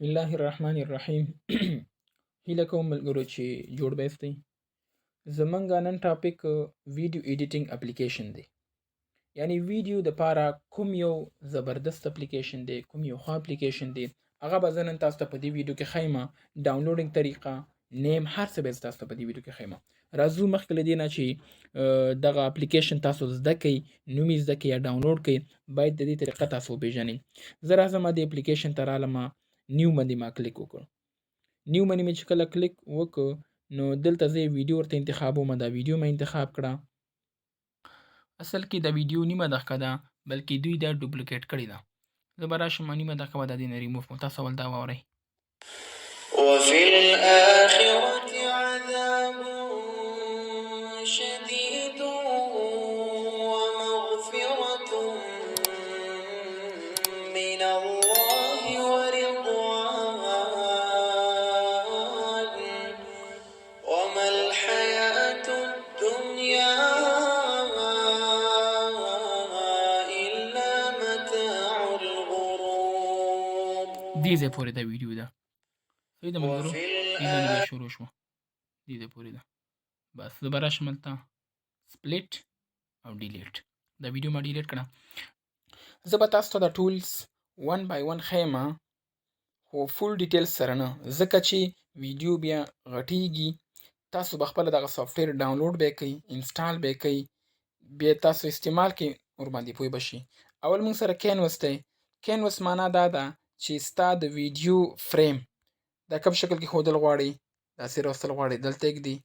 بسم الله الرحمن الرحیم. هیله کوم ملګرو چې جوړ به یاستئ. زمونږ نن topic video editing application دی، یعنی ویډیو د پاره کوم یو زبردست اپلیکیشن دی، کوم یو ښه اپلیکیشن دی، هغه به زه نن تاسو ته په دې ویډیو کې ښیم. downloading طریقه، name، هر څه به تاسو ته په دې ویډیو کې ښیم. راځو مخکې له دې نه چې دغه اپلیکیشن تاسو زده کړئ، نوم یې زده کړئ یا download کړئ، باید د دې طریقه تاسو وپېژنئ. زه راځم دې اپلیکیشن ته رالم، new باندې ما کلیک وکړ. new باندې مې چې کله کلیک وکړ نو دلته زه ویډیو ورته انتخابوم. دا ویډیو مې انتخاب کړه. اصل کې دا ویډیو نیمه دقیقه ده، بلکې دوی دا duplicate کړې ده. زه به راشم نیمه دقیقه به دا دې نه ریموف کړم. تاسو اول دا واورئ. وفي الآخرة عذاب شديد ومغفرة من الله ورضوان وما الحياة الدنيا إلا متاع الغرور. دې ځای پورې دا ویډیو ده، صحیح ده ملګرو؟ وفي دې ځای نه بیا شروع شوه، دې ځای پورې ده. بس زه به راشم هلته split او delete. دا ویډیو ما delete کړه. زه به تاسو ته دا tools one by one ښیم، خو full details سره نه، ځکه چې ویډیو بیا غټیږي. تاسو به خپله دغه software download به کړئ، install به کړئ، بیا تاسو استعمال کړئ، ورباندې پوه به شئ. اول موږ سره canvas دی. canvas معنا دا ده چې ستا د ویډیو فریم دا کوم شکل کې ښودل غواړئ، داسې راوستل غواړئ، دلته ږدي،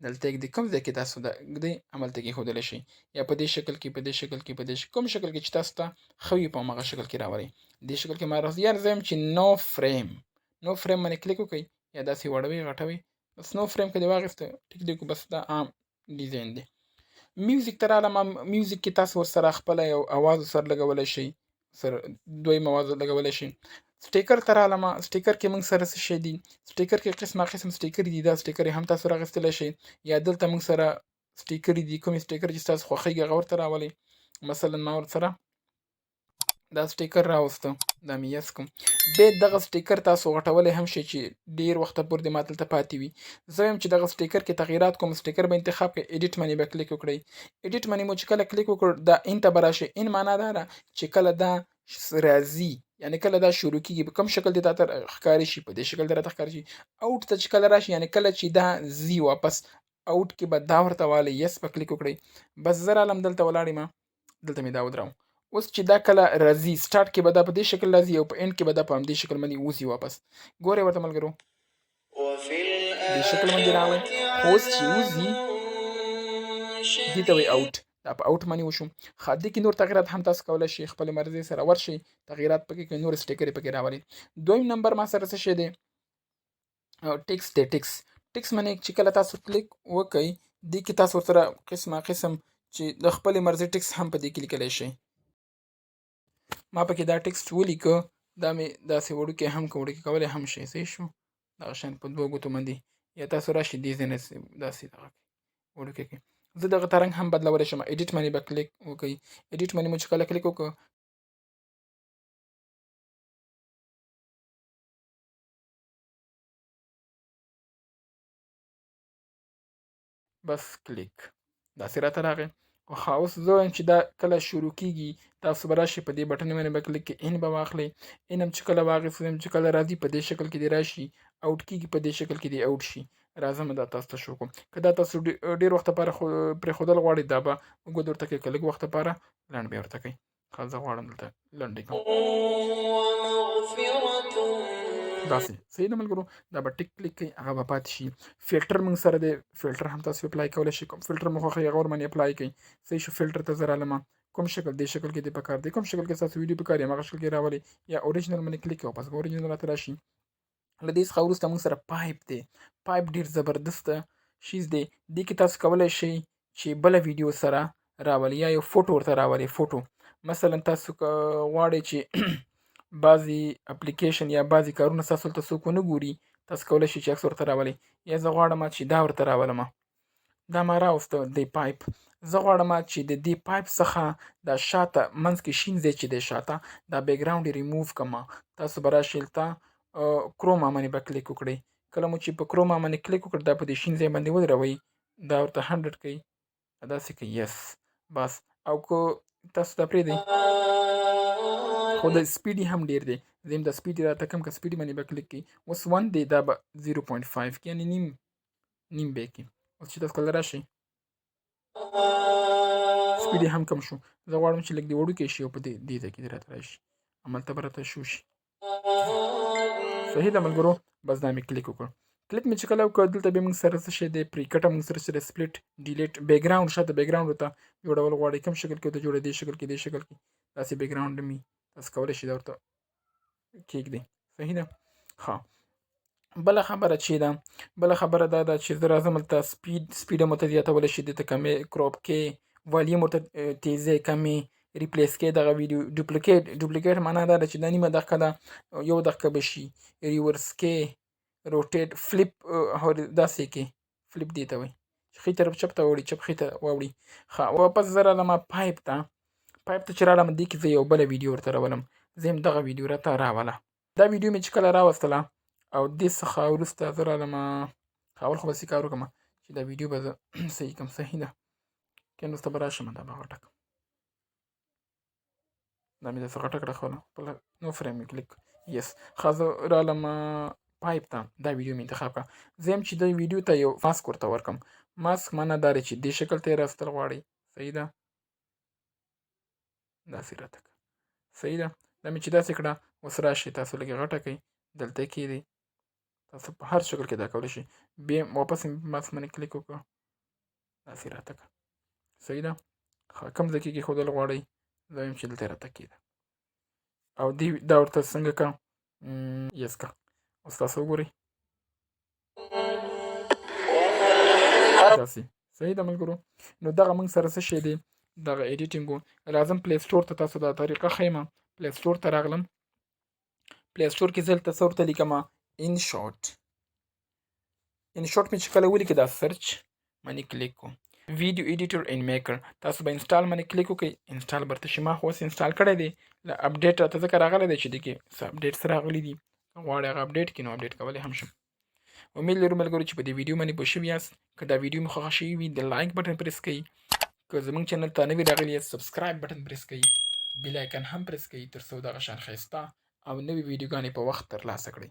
دلته ږدي، کوم ځای کې تاسو دا ږدئ هملته کې ښودلی شئ، یا په دې شکل کې، په دې شکل کې، په دې شکل، کوم شکل کې چې تاسو ته ښه وي په هماغه شکل کې راولئ. دې شکل کې ما راوست. یا زه وایم چې no frame، no frame باندې کلیک وکړئ، یا داسې وړوئ غټوئ، بس no frame که دې واخیسته ټیک دی کو، بس دا عام ډیزاین دی. music ته راغلم. music کې تاسو ورسره خپله یو اواز سره لګولی شئ، سره دویم اواز لګولی شئ. sticker ته رالم. sticker کې موږ سره څه شی دي؟ sticker کې قسمه قسم sticker دي. دا sticker هم تاسو راغستلی شئ، یا دلته موږ سره sticker دي، کوم sticker چې تاسو خوښیږي هغه ورته راولئ. مثلا ما ورسره دا sticker راوسته، دا مې yes کوم. بیا دغه sticker تاسو غټولی هم شئ چې ډیر وخته پورې دې ما دلته پاتې وي. زه وایم چې دغه sticker کې تغیرات کوم، sticker به انتخاب کړئ، edit باندې به کلیک وکړئ. edit باندې مو چې کله کلیک وکړ دا in ته به راشي. in معنا دا ده چې کله دا راځي، یعنی کله دا شروع کیږي په کوم شکل دې تا ته ښکاري شي، په دې شکل دې راته ښکاري شي. out ته چې کله راشي، یعنی کله چې دا ځي واپس out کې به دا ورته والي، yes به کلیک وکړئ. بس زه رالم دلته ولاړ یم، دلته مې دا ودراوم. اوس چې دا کله راځي start کې به دا په دې شکل راځي او په end کې به دا په همدې شکل باندې وځي واپس. ګورئ ورته ملګرو، دې شکل باندې راغلی. خو اوس چې وځي دې ته وایي out، دا په out باندې وشو. ښه، دې کې نور تغیرات هم تاسو کولی شئ خپلې مرضي سره ورشئ، تغیرات پکې کوئ، نور sticker یې پکې راولئ. دویم نمبر ما سره څه شی دی؟ ټیکس دی. ټیکس، ټیکس باندې چې کله تاسو کلیک وکئ دې کې تاسو ورسره قسمه قسم چې د خپلې مرضي ټیکس هم په دې کې لیکلی شئ. ما پکې دا ټیکسټ ولیکه، دا مې داسې وړوکی هم که وړوکی کولی هم شئ. صحیح شو، دغه شان په دوو ګوتو باندې، یا تاسو راشئ دې ځای نه داسې دغه وړوکی کړئ. زه دغه ته رنګ هم بدلولی شم. edit باندې به کلیک وکړئ. edit باندې مو چې کله کلیک وکړ بس کلیک داسې راته راغی. ښه، اوس زه وایم چې دا کله شروع کیږي تاسو به راشئ په دې button باندې به کلیک کړئ، in به واخلئ. in هم چې کله واخیست، هم چې کله راځي په دې شکل کې دې راشي، out کیږي په دې شکل کې دې out شي. راځم دا تاسو ته show کوم. که دا تاسو ډېر وخت لپاره پرېښودل غواړئ دا به اوږد ورته کوي، که لږ وخت لپاره لنډ به ورته کوي. ښه، زه غواړم دلته لنډې کوم داسې. صحیح ده ملګرو؟ دا به ټیک کلیک کوي، هغه به پاتې شي. فلټر موږ سره دی، فلټر هم تاسو apply کولی شئ. کوم فلټر مو خوښوي هغه ورباندې apply کړئ. صحیح شو، فلټر ته زه رالم، کوم شکل دې شکل کې دې پکار دی، کوم شکل کې ستاسو ویډیو پکار دی هماغه شکل کې راولئ، یا original باندې کلیک کوئ بس به original راته راشي. له دې څخه وروسته موږ سره pipe دی. pipe ډېر زبردست شیز دی. دې کې تاسو کولی شئ چې بله ویډیو سره راولئ یا یو فوټو ورته راولئ. فوټو مثلا تاسو که غواړئ چې بعضې اپلیکیشن یا بعضې کارونه ستاسو دلته څوک ونه ګوري، تاسو کولی شئ چې عکس ورته راولئ. یا زه غواړم چې دا ورته راولم، دا ما راوسته دی pipe. زه غواړم چې د دې pipe څخه دا شاته منځ کې شین ځای چې دی شاته دا بیکګراوند یې ریموو کړم. تاسو به راشئ دلته chroma باندې به کلیک وکړئ. کله مو چې په chroma باندې کلیک وکړ، دا په دې شین ځای باندې ودروئ، دا ورته 100 کوي، داسې کوي، yes بس. او که تاسو دا پرېږدئ، خو د speed هم ډېر دی، زه یم د speed راته کم که speed باندې به کلیک کوي. اوس 1 دی، دا به 0.5 کې، یعنې نیم نیم به کې. اوس چې تاسو کله راشئ، speed هم کم شو. زه غواړم چې لږ دې وړوکی شي او په دې ځای کې دې راته راشي، هملته به راته شو شي. صحیح ده ملګرو؟ بس دا مې کلیک وکړ. کلیک مې چې کله وکړ، دلته بیا موږ سره څه شی دی؟ precut موږ سره چې split، delete، background، شاته background ورته جوړول غواړئ، کوم شکل کې ورته جوړوي، دې شکل کې، دې شکل کې داسې background مې تاسو کولی شئ دا ورته کېږدئ. صحیح ده؟ ښه، بله خبره چې ده، بله خبره دا ده چې زه راځم دلته speed هم ورته زیاتولی شي، دې ته کمې crop کې، والیوم ورته تیزې کمې، replace کې دغه ویډیو، duplicate. duplicate معنا دا ده چې دا نیمه دقیقه ده، یو دقیقه به شي. reverse کې، rotate، flip، داسې کې flip دې ته وایي چې ښي طرف چپ ته واوړي، چپ ښي ته واوړي. ښه، واپس زه رالم pipe ته. pipe ته چې رالم، دې کې زه یو بله ویډیو ورته راولم. زه یم دغه ویډیو راته راوله. دا ویډیو مې چې کله راوستله او دې څخه وروسته زه رالم، اول خو به څه کار وکړم چې دا ویډیو به زه صحیح کړم. صحیح ده؟ که وروسته به راشم، دا به غټه کړم. دا مې داسې غټه کړه خپله خپله no frame مې کلیک، yes. ښه، زه رالم pipe ته، دا ویډیو مې انتخاب کړه. زه یم چې د ویډیو ته یو ماسک ورته ورکړم. ماسک معنا دا دی چې دې شکل ته یې راستل غواړي. صحیح ده؟ داسې راته کړه. صحیح ده؟ دا مې چې داسې کړه، اوس راشئ تاسو لږې غټه کړئ، دلته یې کښېږدئ. تاسو په هر شکل کې دا کولی شئ. بیا واپس مې ماسک باندې کلیک وکړ، داسې راته کړه. صحیح ده؟ ښه، کوم ځای کې کېښودل غواړئ؟ زه وایم چې دلته یې راته کښېږده. او دې دا ورته څنګه کړه؟ yes کړه. اوس تاسو وګورئ داسې. صحیح ده ملګرو؟ نو دغه موږ سره څه شی دی؟ دغه editing و. راځم Play Store ته، تاسو دا طریقه ښیم. Play Store ته راغلم، Play Store کې زه دلته څه ورته لیکم؟ InShot. InShot مې چې کله ولیکه، دا search باندې کلیک کو، video editor and maker، تاسو به install باندې کلیک وکړئ، install به ورته شي. ما خو اوس install کړی دی، له update راته ځکه راغلی دی چې دې کې څه update څه راغلي دي. که غواړئ هغه update کړي، نو update کولی هم شم. امید لرو ملګرو چې په دې ویډیو باندې پوه شوي یاست. که دا ویډیو مو خوښه شوې وي، د like button press کړئ. که زموږ channel ته نوي راغلي یاست، subscribe button press کړئ، bell icon هم پریس کړئ، تر څو دغه شان ښایسته او نوې ویډیوګانې په وخت ترلاسه کړئ.